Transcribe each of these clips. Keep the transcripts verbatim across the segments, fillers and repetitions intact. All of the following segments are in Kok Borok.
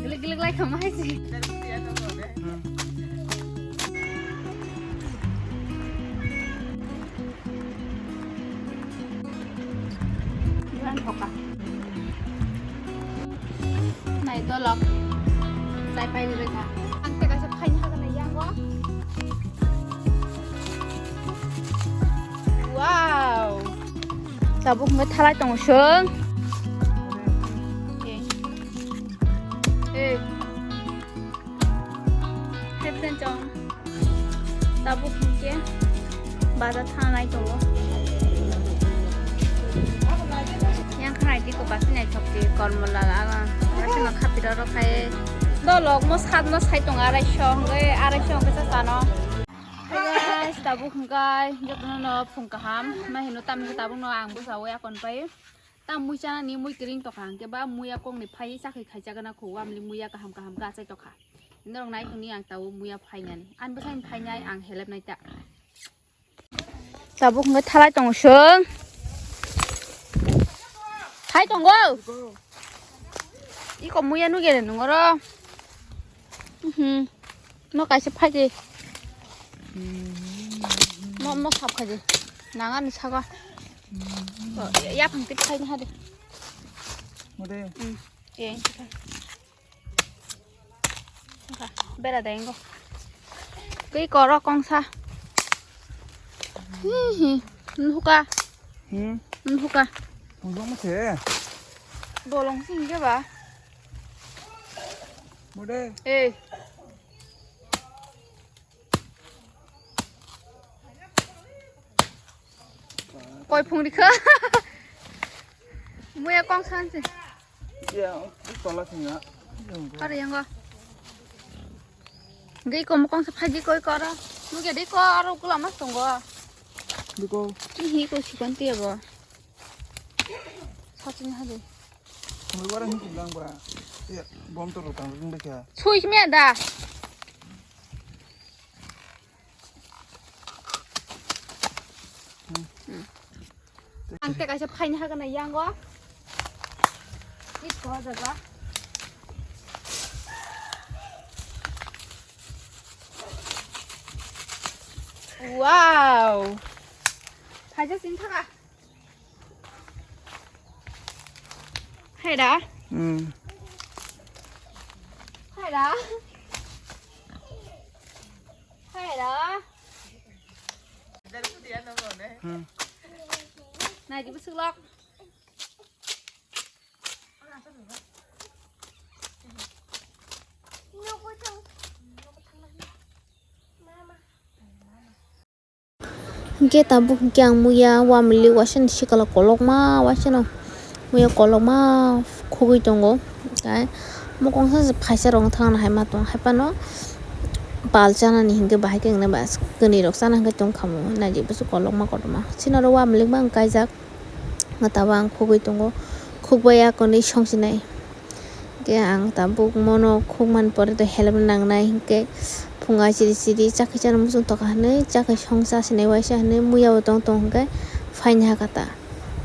Gilik gilik lai khama hai si. Nai tolok. Chai pai ni bekha. Ang te kaisa phaini hagan nai yango. Wow. Tabuk hwnkhe thalai tongo chwng. Eh. Hai friend chong. Tabuk hwnkhe bazar thangnai tongo. Yang khanai tiko basi naithok di kormo lala. Basi no khapiro rok khai. Dolok mo sat no sai tongo arai song, eh, arai song kesa sano. Hey guys, tabuk hwnkhe jotono no phung kaham. Ma hino tamni tabuk no ang bwsao yakon pai. Ta mui chanani mui kiring tokha hwnkhe ba muya kokni phai chakhi khaijak na kho, wamli muya kaham kaham khe achai tokha. Norok nai tongni ang tao muya phainani. Ani bwsai phainai ang helep nai ta. Tabuk hwnkhe thalai tongo chwng. Thai tongo. Iko muya nugere nungoro. Mhm. No kaisa phaidi. No, no sap khaidi. Nangani saka. Ya phang tip khaidi hadi. Mode. Hmm. Ye. Bera dai ngo. Kei koro kongsa. Hi hi. Nhuka. Hmm. Nhuka. Tungdong mo se. Bolong sing ke ba. Mode. Eh. Koi phung rikha. Muya kong san se. Ya, tola singa. Kare yango. Gai kom kong sa phaji koi koro. Muge dei ko aro kula mas tongo. Dei ko. Hi ko sikon tiya bo. Sachin hade. Kami barang ni bilang ba. Ya, bom to rotang ring deh ya. Sui mi ada. Ang te kaisa phaini hagan nai yango. Iko jaga. Wow. Phaisa sing thaka. Hai da. Hmm. Hai da. Hai da. Hmm. Nai di bwswk lok. Hingke tabuk hingke ang muya wamli waisa ni sikala kolokma waisa no muya kolokma khugui tongo. Tei mokong sa se phaisa rok thangna hai ma tong hai phano pal chanani hingke bahai khe wngnai ba kwnwi rok chana hingke tong kha mo naidi bwswk kolokma kotorma chini oro wamli ma wng kaijak. Tabuk ang khugui tongo khukbai ya kwnwi songchinai. Hingke ang tabuk mono khukmani pore to help nangnai, hingke phunga chiri chiri chakhi chana muchung tokha hinui chakhi songcha sinai waisa hinui muya bo tong tong hingke phaini hakha ta.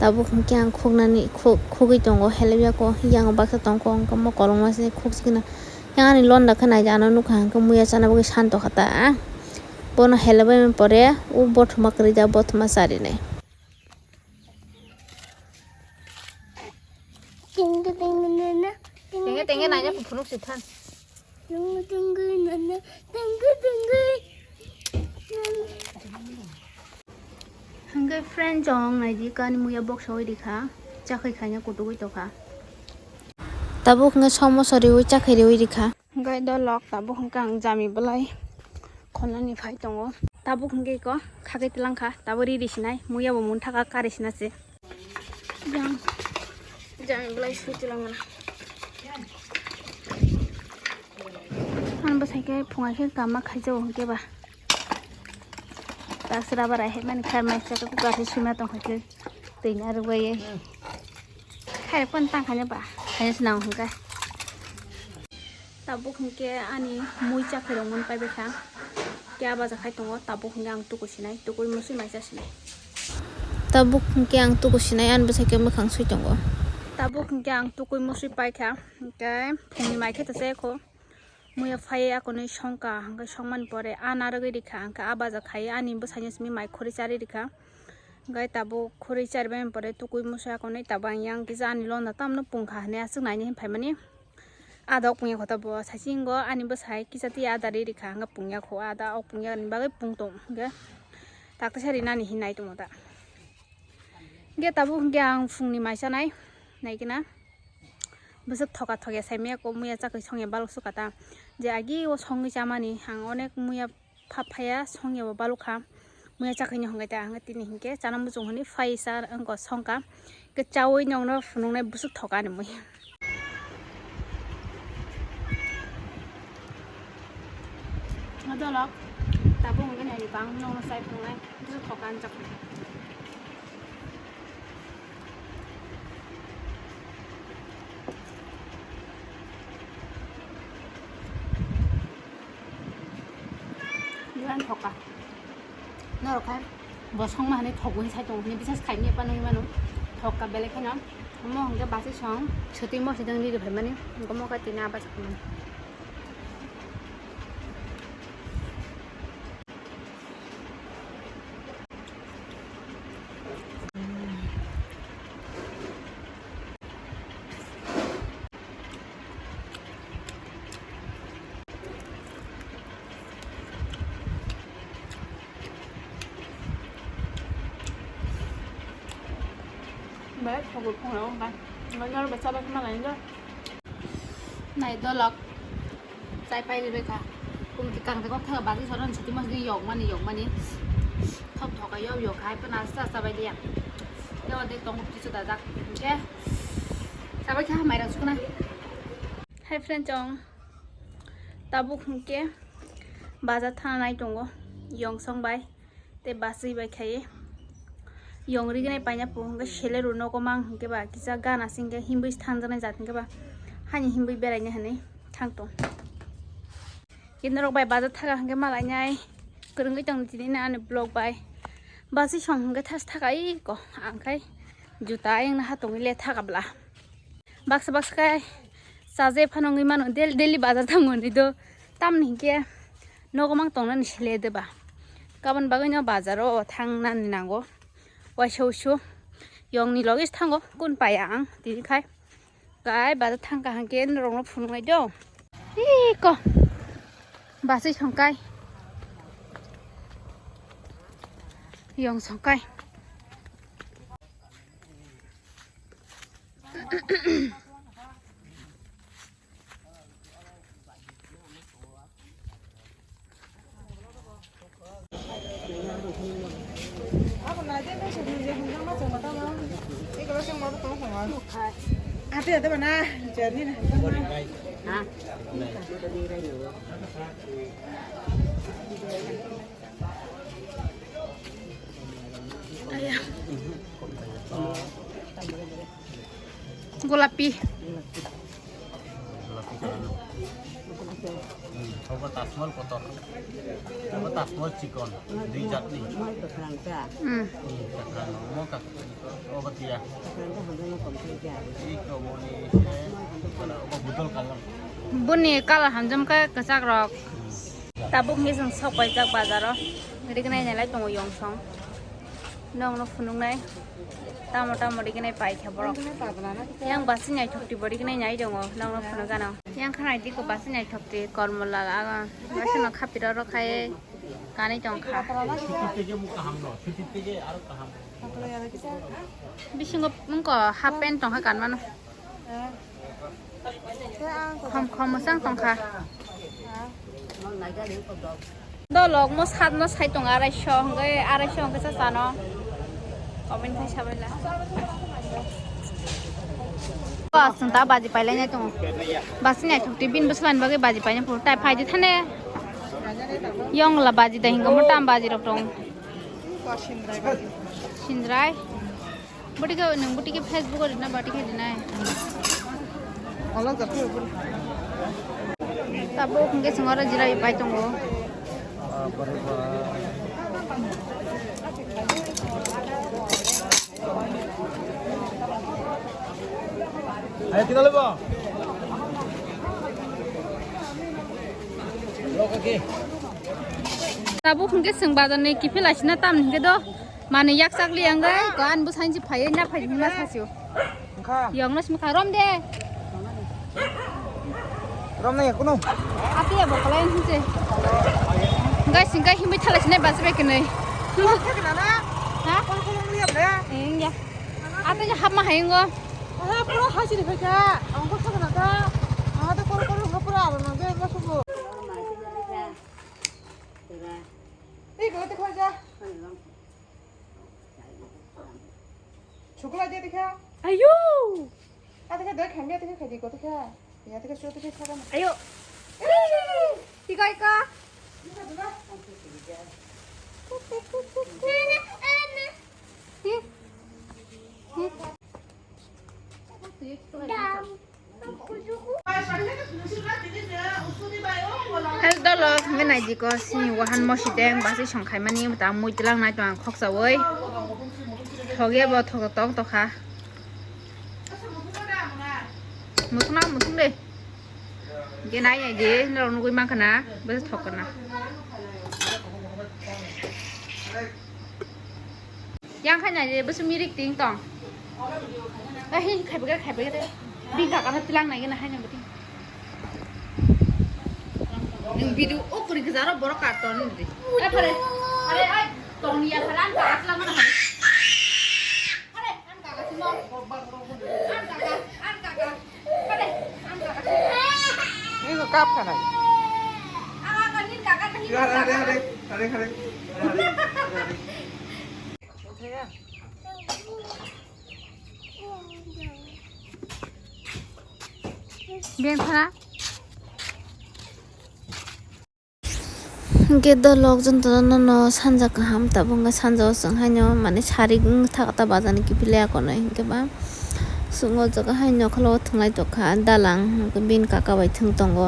Tabuk hingke ang khuknani khuk-, khugui tongo, help ya ko yang baksa tongkho hingke mo kolokma se khuk sikna. Yang ani londa khe naidi ano nukha hingke muya chana bagwi san tokha ta. Bono help bai pore o bothoma kwrwi ja bothoma charinai. Tengge tengge naina phunuk si than. Hingke friend chong naidi kani muya boksa oi rikha chakhai khaina kutugui tokha. Tabuk hingke somoso riui chakhai riui rikha. Hingke dolok tabuk hingke ang jami belai khonani phai tongo. Tabuk hingke iko khagwi twlang kha. Tabuk riri sinai, muya bo mungthaka kari sina se. Yang jami belai sui twlang na. Ang bwsai khe phunga khe kama khaijago hingke ba. Taksra bara he mani khai mai chaka kukar he sui ma tong kha khe twi na rwbai ye. Khai pon tang kha ne ba. Khai se nang hingke. Tabuk hingke ani mui chakhai rok mon pai bai kha. Kya baja khai tongo, tabuk hingke ang tukui sinai, tukui musui mai cha sinai. Tabuk hwnkhe ang tuku sinai, ani bwsai khe mwkhang sui tongo. Tabuk hwnkhe ang tukui musui paikha, hwnkhe phungni mai khe tese kho. Muya phai akonwi songkha, hwnkhe songmani pore a narwgwi rikha, hwnkhe a baja khai ani bwsaino simi mai khorwi charwi rikha. Hwnkhe tabuk khorwi charwbaimani pore tukui musui akonwi tabuk ang yang kisa ani londa tamno pungkha hwnwi aswk naini hinwi phaimani. Ada ok pungya kho ta bo saisingo ani bwsai kisa twi ada ri rikha hwnkhe pungya kho ada ok pungya ni bagwi pung tong hwnkhe takta sari nani hinwi nai tongo ta. Hwnkhe tabuk hwnkhe ang phungni mai chanai naikhe na bwswk thoka thokya saimaya kok muya chakwi songya balok sukha ta je agi o songwi chamani ang onek muya. Pha phaya songya bo balukha. Muya chakhaino hwnkhe ta ang tini hinkhe chana muchung hwnwi phai sa wngkha songkha. Khe chaui nongno phunuknai bwswk thoka ni mui. Adolok tabuk hwnkhe nai bang nongno chai phunuknai bwswk thoka ni chakha. Biran thoka. Norok khai bo songma hwnwi thogwi sai tongo hwnwi bisas khaimya panwi mano. Thokka belai kheno. Omo hwnkhe basi song sotwi mosidang riri phaimani. Omo khe tini aba sakmani. Bai, thogo phungrok wngkha. Omo norok bai chabai khama lainw. Nai dolok. Chai pai ribai kha. Kum ti kang te kok thaga bagi soron siti mas di yok mani, yok mani. Thok thok yok yok khai pena sa sa bai dia. Te ode tong ti suda jak. Oke. Sabai kha mai rang sukuna. Hi friend chong. Tabuk hwnkhe bajar thana nai tongo. Yong song bai. Tei bachwi bai khai yong rignai paina po hwnkhe sele rw nogo mang hwnkhe ba kisa gana singkhe himbwi thanjaknai jat hwnkhe ba hani himbwi beraina hwnwi thang tong. Khe norok bai bajar thaga hwnkhe malainai kwrwngwi tong tini ani vlog bai bachwi song hwnkhe thas thaga iko ang khai juta ayang naha tongwi le thaga bla. Baksa baksa khe chaje phano wngwi mano, del-, daily bazar thango hinwi do. Tamni hinkhe nogo mang tongnani sele de ba. Kabon bagwino bazaro thangnani nango. Waisa usu yongni logis thango, kun paya ang tini khai. Kai bazar thangka hangke norokno phunuknai do. Iko. Basui songkai. Yong songkai. Golapi. Golapi kalar. Hmm, obo Taj Mahal kotor. Obo Taj Mahal chikon, dui jatni. Hmm. Hmm, kwkhwrang. Omo kak-, obo tiya. Iko moni se, obo budol kalar. Boni kalar hamjam khe kwchak rok. Tabuk hwnwi chwng sok paijak bazaro. Rignai nailai tongo yong song. Nokno phunuknai. Tamo tamo rignai paikha borok. Yang basi naithok twi bo rignai nai tongo. Nokno phunuk gano. Yang khanai diko basi naithok twi kormo lal aga. Basi no khapiro rok khai kanwi tongkha. Bisingo wngkha half pant tongkha kanmano. Khom khom mwchang tongkha. Dolok mo satno sai tongo araisho hwnkhe, araisho hwnkhe cha chano. Comment khai sabaila. Bas ta baji pailai nai tongo. Bas nai thokti bin bwswlani bagwi baji painai phuru tai phaidi thane. Yongla baji da hingo mo tam baji rok tong. Sindrai. Botike nwng botike Facebook o rina botike rinai. Tabuk hwnkhe chwng oro jira bai tongo. Ayo, kita lupa. Tabuk hingke chwng bazar ni kiphil asina tam hingke do mani yak chak li ang gai ko an bwsai si phai na phai na sasio. Yong no simi kha rom de. Rom na yakunu. Api abo kalai hingse. Gai sing gai himbai thala sinai bazar bai kenai. Ha? Eng ya. Ata ya hap ma haingo. Aha, pura hajiri phaikha. Ang kok sakna kha. Aha, to koro koro ha pura aro na je ga subo. Ei, go te khaja. Chukla je te kha. Ayo. Ata kha doi khambi ata kha khaji go te kha. Ya te kha so te kha kha. Ayo. Ika ika. Health dolok hingke naidi ko sini wahan mosi deng basi song khaimani ta mui tilang nai tong khoksawi thoge bo thok tong tokha. Muthungna muthung de. Hingke nai nai di, norok nugui mankha na, bwsa thok kana. Yang khai nai di, bwsa mirik ting tong. Eh, hin khai bwkha, khai bwkha de. Bini kaka no tilang nai gana hai nang bwtwi. Nung video o kuri gajaro borok karton ni di. Eh, phare, phare, ai, tong ya phare, ang kaka tilang mana phare. Phare, ang kaka simo. Ang kaka, ang kaka. Ini kap kana? Hare, hare, hare, hare, hare. Bengkha. Hingke dolok jontoni no sanja kaham tabuk hingke sanja o chwng haino mane sari wng thaka ta bazar ni kiphilwi akonoi hingke ba chwng o jaga haino okholo thwnglai tongkha dalang hingke bini kaka bai thwng tongo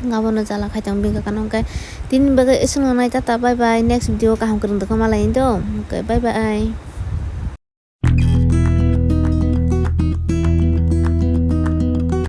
abono jala khai tongo bini kaka no hingke tini bagwi aswk no nai tata bye bye next video kaham kwrwng tongkha malai do hingke bye bye.